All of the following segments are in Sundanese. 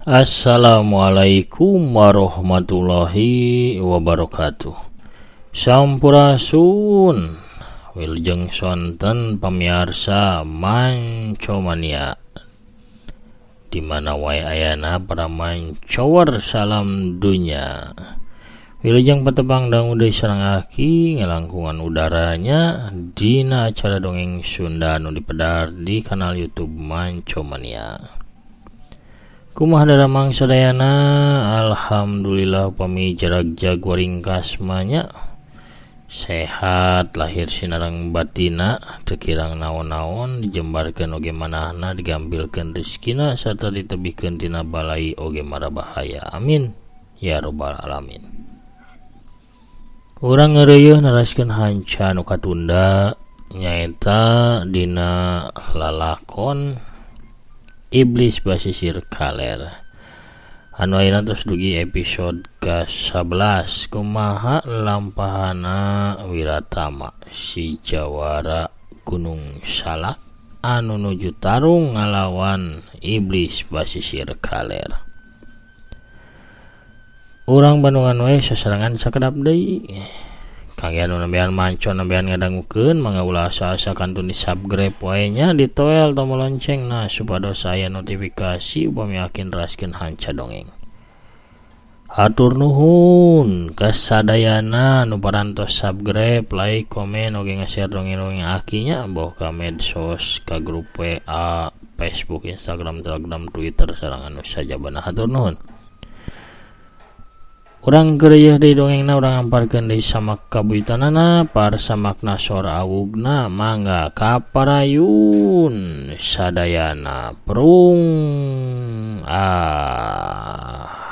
Assalamualaikum warahmatullahi wabarakatuh. Sampurasun, wilujeng sonten pamiarsa Mancomania. Di mana wae ayana para mancower, salam dunya. Wilujeng patepang dangu deui sareng aki ngalangkungan udaranya dina acara Dongeng Sunda nu dipedar di kanal YouTube Mancomania. Kumaha daramang sadayana? Alhamdulillah, upami jarag jaguaringkas mah sehat lahir sinareng batinna, teu kirang naon-naon, dijembarkeun oge manahna, digampilkeun rezekina, serta ditebihkeun tina balai oge mara bahaya. Amin ya robbal alamin. Urang ngeureuyeuh neraskeun hanca nu katunda, nyaeta dina lalakon Iblis Basisir Kaler anu ayeuna tos dugi episode ke-11. Kumaha lampahana Wiratama, si jawara Gunung Salak, anu nuju tarung ngalawan Iblis Basisir Kaler? Urang Bandungan we sasarengan sakedap deui. Kangge anu nembean manco, nembean ngadangukeun, mangga ulah asa-asa kantun di subscribe wae nya, ditoel tombol loncengna supados aya notifikasi upami aki neraskeun hanca dongeng. Hatur nuhun kasadayana nu parantos subscribe, like, komen, oge nge-share dongeng-dongeng aki nya, boh ka medsos, ka grup WA, Facebook, Instagram, Telegram, Twitter, sareng anu sajabana. Hatur nuhun. Urang geureuyeih deui dongengna, urang amparkeun deui samak kabuyutanana, parsamakna sora awugna. Mangga kaparayun sadayana, prung ah.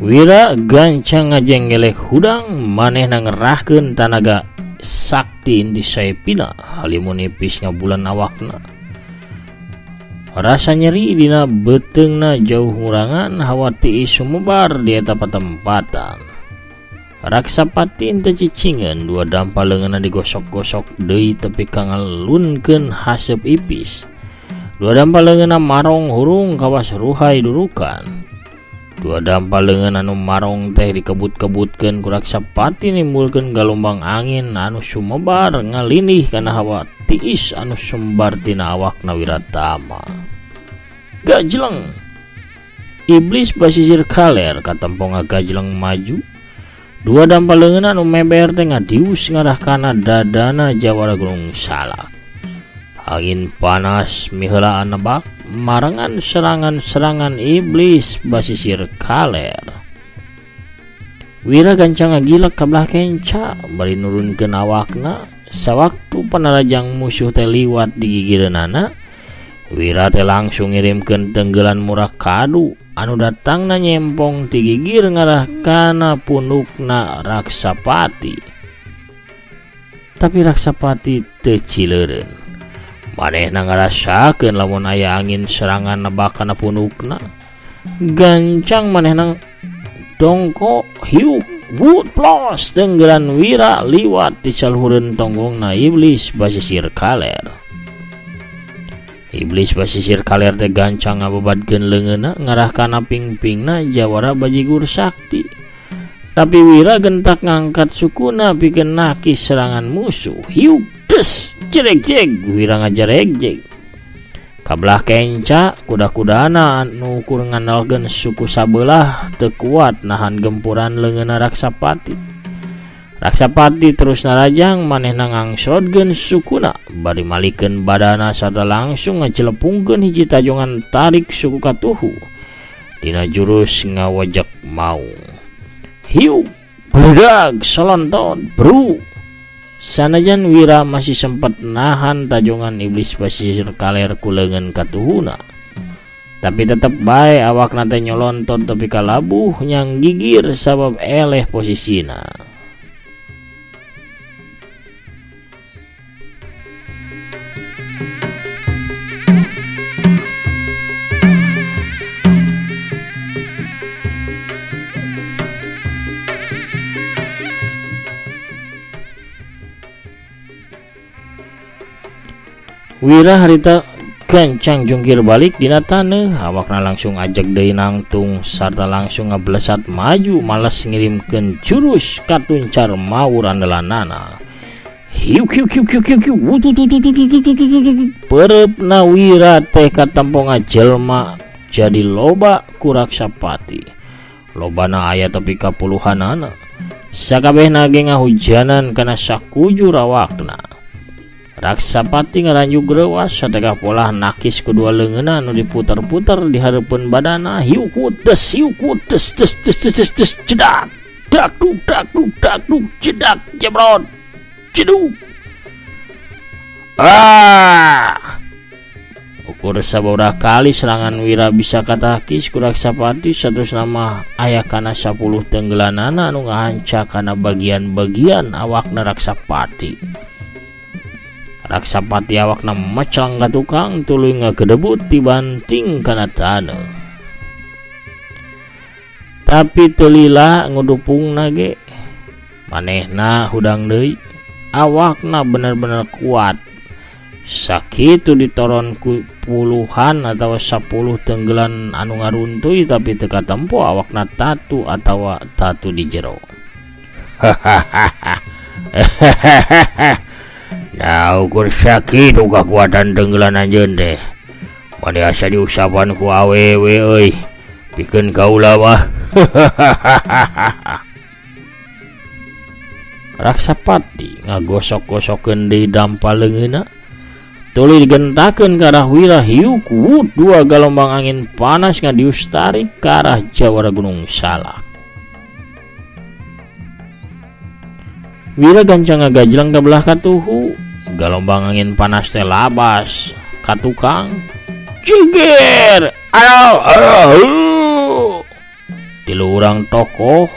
Wira gancang ngajenggelek hudang, manehna ngerahkeun tanaga sakti di saepina, halimun nipis ngabulan awakna. Rasa nyeri dina beuteungna jauh ngurangan, hawa tiis sumebar di eta patempatan. Raksapati teu cicingeun, dua dampa leungeunna digosok-gosok deui tepi ka ngalunkeun haseup ipis. Dua dampa leungeunna marong hurung kawas ruhay durukan. Dua dampa leungeun anu marong teh dikebut-kebutkeun ku Raksapati, nimbulkeun galombang angin anu sumebar ngalindih kana hawa tiis anu sumbar tina awakna Wiratama. Gajleng! Iblis Basisir Kaler katempo ngagajleng maju. Dua dampa leungeun anu meber teh ngadius ngarah kana dadana jawara Gunung Salak. Angin panas miheulaan nebak marengan serangan-serangan Iblis Basisir Kaler. Wira gancang ngagilek ka belah kenca bari nurunkeun awakna. Sawaktu panarajang musuh teh liwat di gigireunana, Wira teh langsung ngirimkeun tenggelan murah kadu anu datangna nyempong ti gigir ngarah kana pundukna Raksapati. Tapi Raksapati teu cileureun. Manehna ngarasakeun lamun aya angin serangan nebak kana pundukna. Gancang manehna dongko, hiuk, wut, plos, tenggelan Wira liwat di saluhureun tonggongna Iblis Basisir Kaler. Iblis Basisir Kaler teh gancang ngababadkeun leungeunna ngarah kana pingpingna jawara bajigur sakti. Tapi Wira gentak ngangkat sukuna pikeun nakis serangan musuh. Hiuk, des, jereg-jeg, Wira ngajaregjeg. Kabelah kenca, kuda-kudana anu ukur ngandalkeun suku sabelah teu kuat nahan gempuran leungeunna Raksapati. Raksapati terus narajang, manehna ngangsodkeun sukuna bari malikeun badana sarta langsung ngacelepungkeun hiji tajongan tarik suku katuhu dina jurus ngawajak maung. Hiuk, beledag, solonton, bru. Sanajan Wira masih sempat nahan tajongan Iblis Basisir Kaler ku leungeun katuhuna, tapi tetep bae awakna teh nyolontot tepi ka labuh nyang gigir sabab eleh posisina. Wira harita gancang jungkir balik dina taneuh, awakna langsung ajeg deui nangtung sarta langsung ngablesat maju males ngirimkeun jurus katuncar maur andalanana. Hiu hiu hiu hiu hiu hiu wutututututututututut. Peureupna Wira teh katempo ngajelma jadi loba ku Raksapati. Lobana aya tepi ka puluhanana. Sakabehna ge ngahujanan kana sakujur awakna. Raksapati ngaranjug reuas sategah polah nakis kedua leungeunna nu diputer-puter di hareupeun badana. Hiu kutes hiu kutes tes tes tes tes tes cedak dak duk dak duk dak duk cedak jebrot ceduk. Ah! Ukur sababaraha kali serangan Wira bisa katakis ku Raksapati saterusna mah aya kana 10 tenggelanana anu ngahanca kana bagian-bagian awakna Raksapati. Raksapati awakna meclang ka tukang tuluy ngagedebut dibanting kana taneuh. Tapi teu lila ngudupungna ge manehna hudang deui, awakna bener-bener kuat. Sakitu ditoron ku puluhan atawa 10 tenggelan anu ngaruntuy tapi teu katempo awakna tatu atawa tatu di jero. Hahaha. Nah, ukur sakitu kakuatan tenggelan anjeun teh. Mane asa diusapan ku awewe euy. Pikeun kaula mah. Raksapati ngagosok-gosokeun deui dampa leungeunna. Tuluy digentakeun ka arah Wira hiuk wut dua galombang angin panas ngadius tarik ka arah jawara Gunung Salak. Wira gancang ngagajleng ka belah katuhu. Galombang angin panas teh labas ka tukang. Ciger! Aduh, aduh. Tilu urang tokoh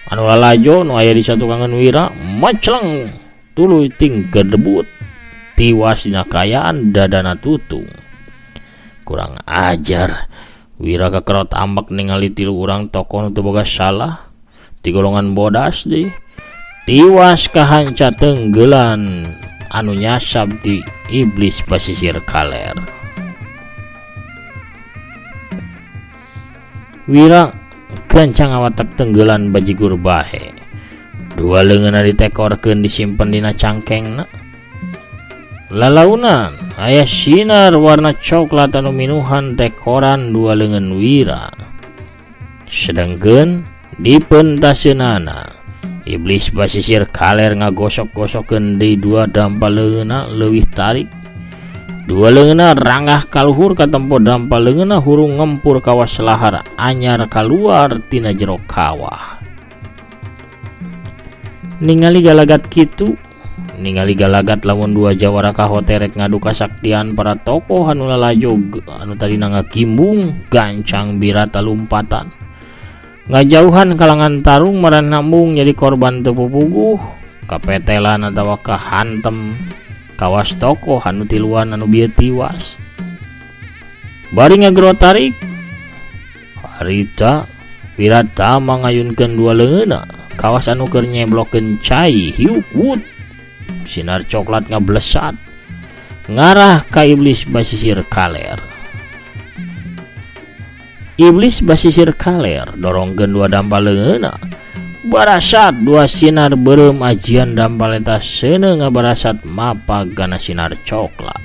anu lalajo nu aya di satukangan Wira mecleng tuluy ting gedebut tiwas dina kaayaan dadana tutung. Kurang ajar. Wira kakerot ambek ningali tilu urang tokoh nu teu boga salah ti golongan bodas deui. Tiwas kahanca tenggelan anu nyasab di iblis pasisir kaler. Wira gancang ngawatek tenggelan bajigur bahe. Dua leungeunna ditekorkeun disimpen dina cangkengna. Lalaunan aya sinar warna coklat anu minuhan tekoran dua leungeun Wira. Sedengkeun di pentaseunana iblis basisir kaler ngagosok-gosokeun deui dua dampa leungeunna leuwih tarik. Dua leungeunna ranggah kaluhur katempo dampa leungeunna hurung ngempur kawas lahar anyar kaluar tina jero kawah. Ningali galagat kitu, ningali galagat lamun dua jawara kahoterek ngadu kasaktian para tokoh anu lalajo anu tadina ngakimbung gancang birata lumpatan. Ngajauhan kalangan tarung maranambung jadi korban teu pupuguh, kapetelan atawa kahantem kawas tokoh anu tiluan anu bieu tiwas. Bari ngagero tarik, harita Wiratama ngayunkeun dua leungeunna kawas anu keur nyeblokeun cai hiuk wut. Sinar coklat ngablesat ngarah ka iblis basisir kaler. Iblis basisir kaler dorongkeun dua dampa leungeunna. Barasat dua sinar beureum ajian dampa eta seuneu ngabarasat mapag kana sinar coklat.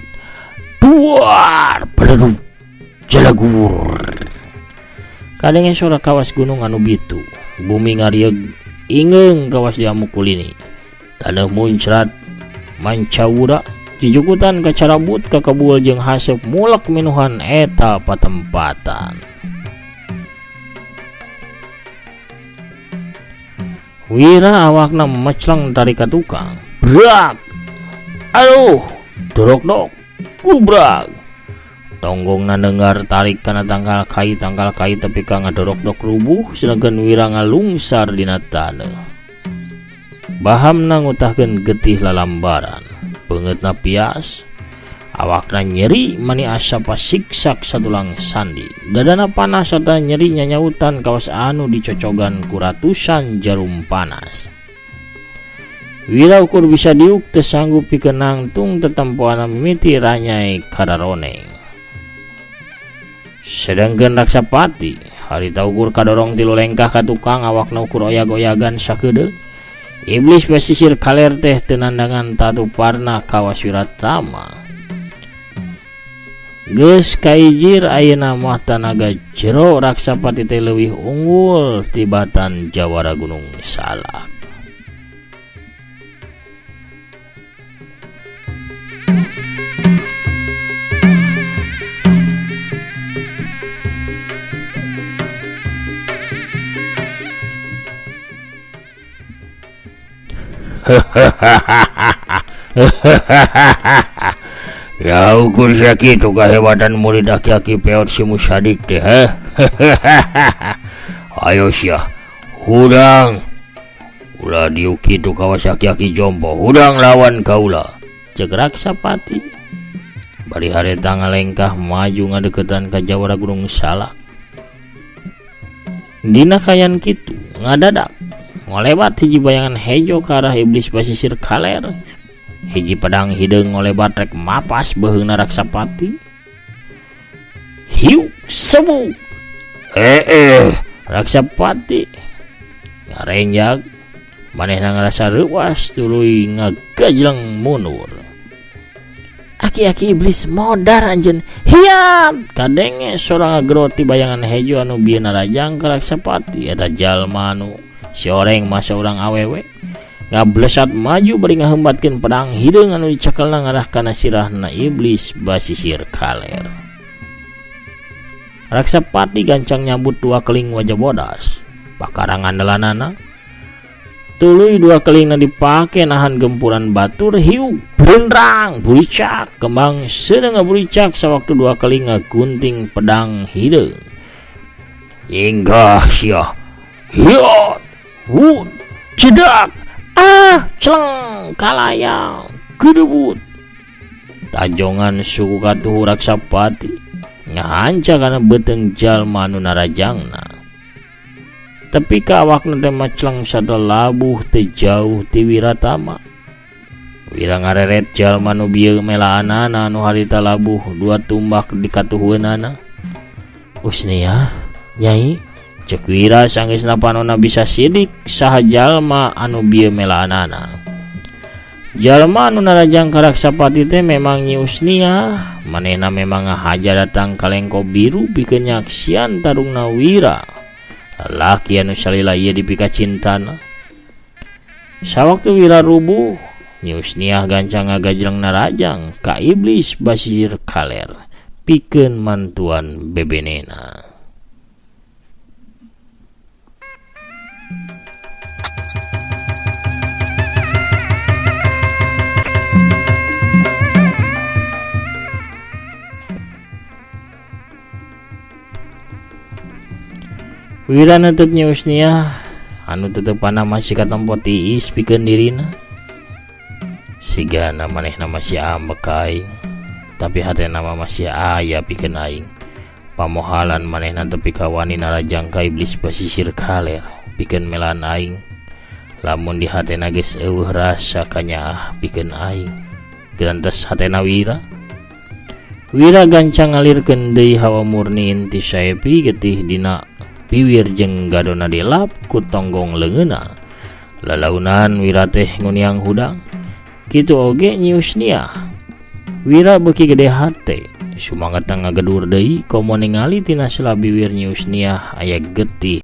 Duar beledug jalagur. Kadenge sora kawas gunung anu bitu, bumi ngarieg ingeung kawas diamukulini. Taneuh muncrat mancawura jijukutan kacarabut kakebul jeung haseup mulek minuhan eta patempatan. Wira awakna mecleng tarik ka tukang. Brak! Aduh, dorok-dok, gubrak. Tonggongna neunggar tarik kana tangkal kai tepi ka ngadorok-dok rubuh sedangkan Wira ngalungsar dina taneuh. Bahamna ngutahkeun getih lalambaran, beungeutna pias, awakna nyeri mani asa pasiksak satulang sandi. Dadana panas sarta nyeri nyanyautan kawas anu dicocogan ku ratusan jarum panas. Wira ukur bisa diuk teu sanggup pikeun nangtung tetempoana mimiti ranyai kararoneng. Sedangkeun Raksapati harita ukur kadorong tilu lengkah ka tukang awakna ukur oyag-oyagan sakedeung. Iblis pesisir kaler teh teu nandangan tatuparna kawas Wiratama. Geus kaijir ayeuna mah tanaga jero Raksapati teh leuwih unggul tibatan jawara Gunung Salak. Ya ukur sakitu kahebatan murid aki-aki peot si Musadik teh. Ayo sia, hudang. Ulah diuk kitu kawas aki-aki jompo, hudang lawan kaula. Cek Raksapati. Bari hareta ngalengkah maju ngadeukeutan ka jawara Gunung Salak. Dina kayan kitu ngadadak ngolebat hiji bayangan hejo ka arah iblis pasisir kaler. Hiji pedang hideung ngolebat rek mapas beuheungna Raksapati. Hiu sebuk. Raksapati ngarenjag manehna ngarasa reuas tuluy ngagajleng mundur. Aki-aki iblis modar anjeun. Hiam kadenge sora ngageroti bayangan hejo anu bieu narajang ka Raksapati. Eta jalma anu si oreng masa urang awewe ngablesat maju bari ngahembatkeun pedang hideung anu dicekelna ngarah kana sirahna iblis basisir kaler. Raksapati gancang nyabut dua keling wajah bodas pakarangan andalanana. Tuluy dua kelingna dipake nahan gempuran batur. Hiu brendrang buricak kembang seuneu ngaburicak sawaktu dua keling ngagunting pedang hideung. Inggah sia hiot wud cedak ah celeng kalayang gedebut. Tajongan suku katuhu Raksapati ngahanca kana beuteung jalma anu narajangna. Tepi ka awakna teh maceleng sada labuh teu jauh ti Wiratama. Wira ngareret jalma nu bieu melaanana anu harita labuh dua tumbak di katuhueunana. Usnia nyai, cek Wira sanggeusna panona bisa sidik saha jalma anu bieu melaanana. Jalma anu narajang ka Raksapati teh memang Nyi Usnia, manehna memang ngahaja datang ka Lengko Biru pikeun nyaksian tarungna Wira. Lalaki anu salila ieu dipikacintana. Sawaktu Wira rubuh, Nyi Usniah gancang ngagajleng narajang ka iblis basisir kaler pikeun mantuan bebenena. Wira netep Nyi Usniah anu tetepana masih katempo tiis pikeun dirina. Sigana manehna masih ambek ka aing, tapi hatena mah masih aya pikeun aing. Pamohalan manehna tepi ka wani narajang ka iblis basisir kaler pikeun melaan aing. Lamun di hatena geus eueuh rasa kanyaah pikeun aing. Gerantes hatena Wira. Wira gancang ngalirkeun deui hawa murni inti saepi getih dina piwir jeung gadona dilap ku tonggong leungeunna. Lalaunan Wira teh nguniang hudang. Kitu oge Nyi Usniah. Wira beuki gede hate, sumanget ngagedur deui komo ningali tina sela biwir Nyi Usniah aya getih.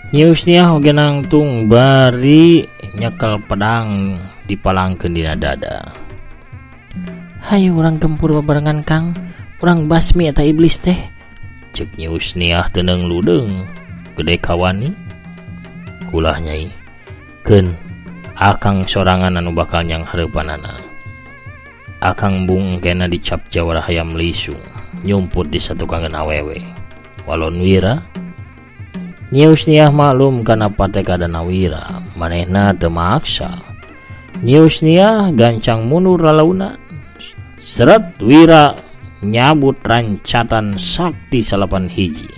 Nyi Usniah oge nangtung bari nyekel pedang dipalangkeun dina dada. Hayu urang gempur babarengan Kang. Urang basmi eta iblis teh. Cek Nyi Usniah teu ludeung gede kawani. Ulah nyai, keun akang sorangan anu bakal nyang hareupanana. Akang bung kena dicap jawara hayam lisung nyumput di satukangeun awewe. Walon Wira. Nyi Usniah maklum kana patekadana Wira, manehna teu maksa. Nyi Usniah gancang mundur lalauna. Seret Wira nyabut rancatan sakti 9 hiji.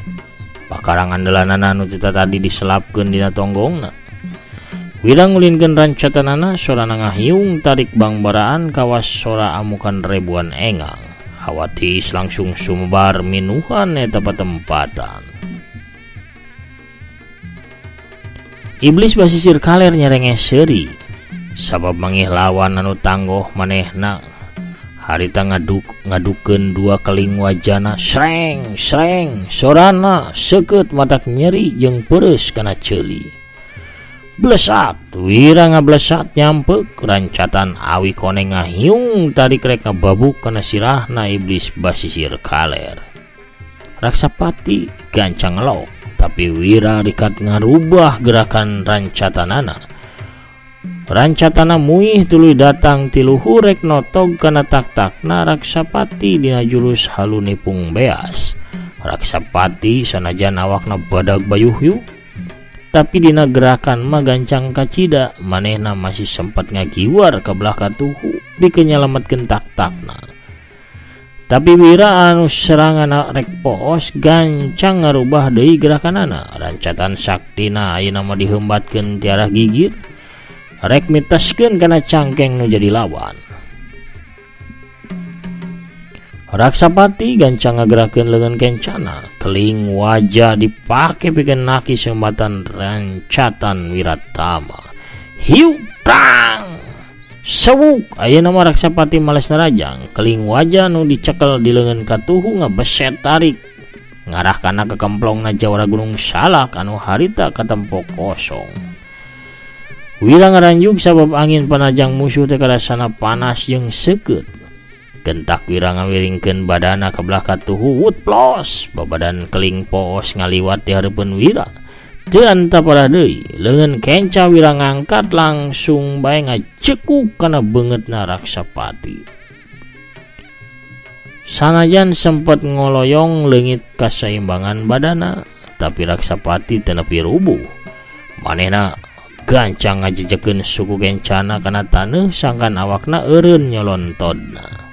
Pakarang andalanana anu ti tatadi diselapkeun dina tonggongna. Wira ngulinkeun rancatanana sorana ngahiung tarik bangbaraan kawas sora amukan ribuan engang. Hawa tiis langsung sumebar minuhan eta patempatan. Iblis basisir kaler nyerengeh seuri sabab mangih lawan anu tanggoh manehna harita ngadukeun dua keling wajana sreng sreng sorana seukeut matak nyeri jeung peureus kana ceuli. Blesat Wira ngablesat nyampeuk rancatan awi koneng ngahiung tarik rek ngababuk kana sirahna iblis basisir kaler. Raksapati gancang ngelok tapi Wira rikat ngarubah gerakan rancatanana. Rancatana muih tuluy datang ti luhur rek notog kana tak-takna Raksapati dina jurus halunipung beas. Raksapati sanajan awakna badag bayuhyu tapi dina gerakan mah gancang kacida manehna masih sempat ngagiwar ka belah katuhu pikeun nyalametkeun tak-takna. Tapi Wira anu serangan rek poos gancang ngarubah deui gerakanana. Rancatan saktina ayeuna mah diheumbatkeun ti arah gigir rek miteskeun kana cangkeng nu jadi lawan. Raksapati gancang ngagerakeun leungeun kencana, keling wajah dipake pikeun nakis heumbatan rancatan Wiratama. Hiu prang sewuk ayeuna mah Raksapati males narajang, keling wajah nu dicekel di leungeun katuhu ngabeset tarik ngarah kana kekemplongna jawara Gunung Salak anu harita katempo kosong. Wira ngaranjug sabab angin panajang musuh teh karasana panas jeung seukeut. Gentak Wira ngawiringkeun badana ka belah katuhu wut plos babadan keling poos ngaliwat di hareupeun Wira. Teu antapara deui leungeun kenca Wira ngangkat langsung bae ngacekuk kana beungeutna Raksapati. Sanajan sempet ngoloyong leungit kasaimbangan badana tapi Raksapati teu nepi rubuh. Manehna gancang ngajejekeun suku kencana kana taneuh sangkan awakna eureun nyolontodna.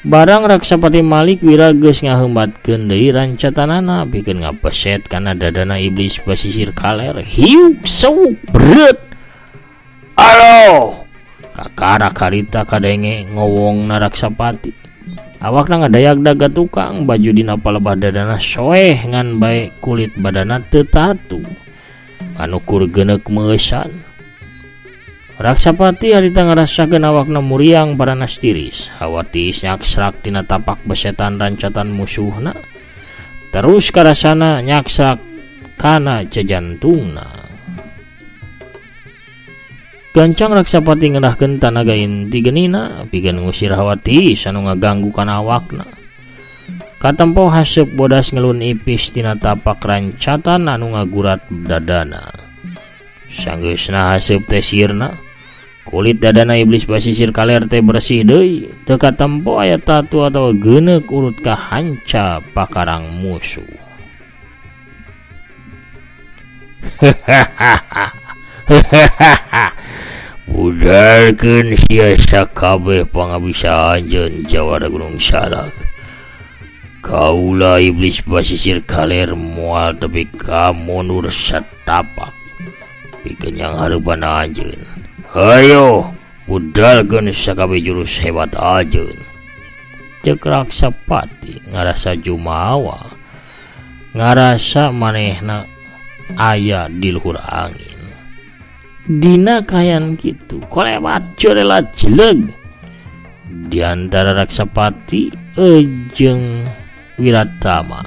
Barang Raksapati malik Wira geus ngaheumbatkeun deui rancatanana pikeun ngabeset kana dadana iblis basisir kaler. Hiuk sewuk bret. Aloh! Kakara karita kadenge ngowongna Raksapati. Awakna ngadayag-dag ka tukang baju dina palebah dadana soeh ngan bae kulit badana teu tatu. Kanukur geuneuk meusan. Raksapati harita ngarasakeun awakna muriang paranas tiris. Hawa tiis nyaksrak tina tapak besetan rancatan musuhna. Terus karasana nyaksrak kana jejantungna. Gancang Raksapati ngerahkeun tanaga inti genina pikeun ngusir hawa tiis anu ngaganggu kana awakna. Katempo haseup bodas ngelun ipis tina tapak rancatan anu ngagurat dadana. Sanggeusna haseup teh sirna. Kulit dadana iblis basisir kaler teh bersih deui, teu katempo aya tatu atawa geuneuk urut ka hanca pakarang musuh. Budalkeun sia sakabeh pangabisa anjeun jawara Gunung Salak. Kaula iblis basisir kaler moal tepi ka mundur satapak pikeun yang hareupan anjeun. Hayo budalkeun sakabeh jurus hebat anjeun. Ceuk Raksapati ngarasa jumawa, ngarasa manehna aya di luhur angin. Dina kayan kitu kolewat curela jeleg di antara Raksapati jeung Wiratama.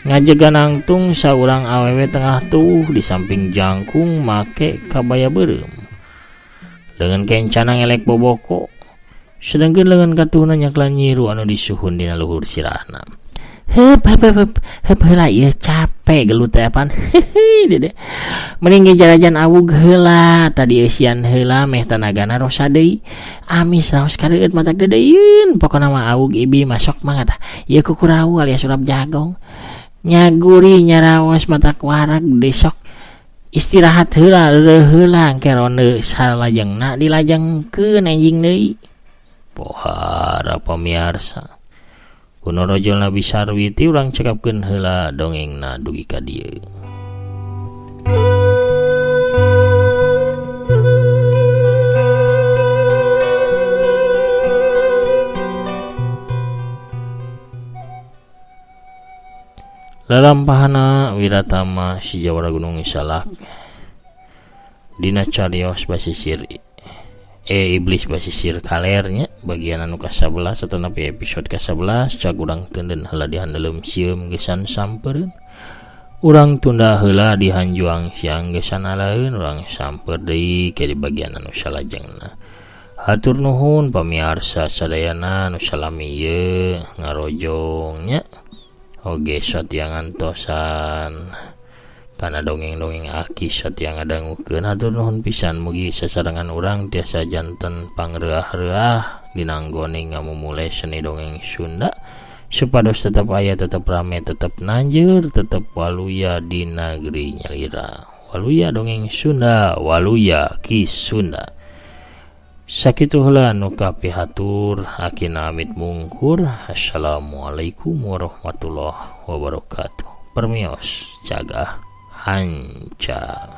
Ngajega nangtung saurang awewe tengah tuh di samping jangkung make kabaya beureum. Leungeun kencana ngelek boboko, sedengkeun leungeun katuhna nyaklan nyiru anu disuhun dina luhur sirahna. Heup heup heup heup heula ieu capek gelut teh apan. Hehe dede. Mending ge jarajan awug heula tadi eusian heula meh tanagana rosa deui. Amis raos kareueut matak dedeieun pokona mah awug ibi masok mangga tah. Ieu kukurau alias urap jagong. Nyaguri nyaraos matak warag desok istirahat heula reureuh heula engke ronde salajengna dilajengkeun enjing deui. Pohara pamiarsa. Kunorojol Nabi Sarwiti urang cekapkeun heula dongengna dugi ka dieu. Lalampahana Wiratama si Jawara Gunung Salak dina carios basisir iblis basisir kalernya bagian anu ka-11 atanapi episode ka-11 cag urang teunden heula dihandeleum sieum gesan sampereun urang tunda heula dihanjuang siang gesan alaeun urang samper deui ke di bagian anu salajengna. Hatur nuhun pamiarsa sadayana anu salami ieu ngarojong nya oge satia ngantosan kana dongeng-dongeng aki satia ngadangukeun. Hatur nuhun pisan mugi sasarengan urang tiasa janten pangreah-reah dina anggone ngamumule seni dongeng Sunda supados tetep aya, tetep rame, tetep nanjeur, tetep waluya di negeri nyalira. Waluya dongeng Sunda, waluya Ki Sunda. Sakitu heula nu kapihatur, akina amit mungkur. Assalamualaikum warahmatullahi wabarakatuh. Permios cagah hanca.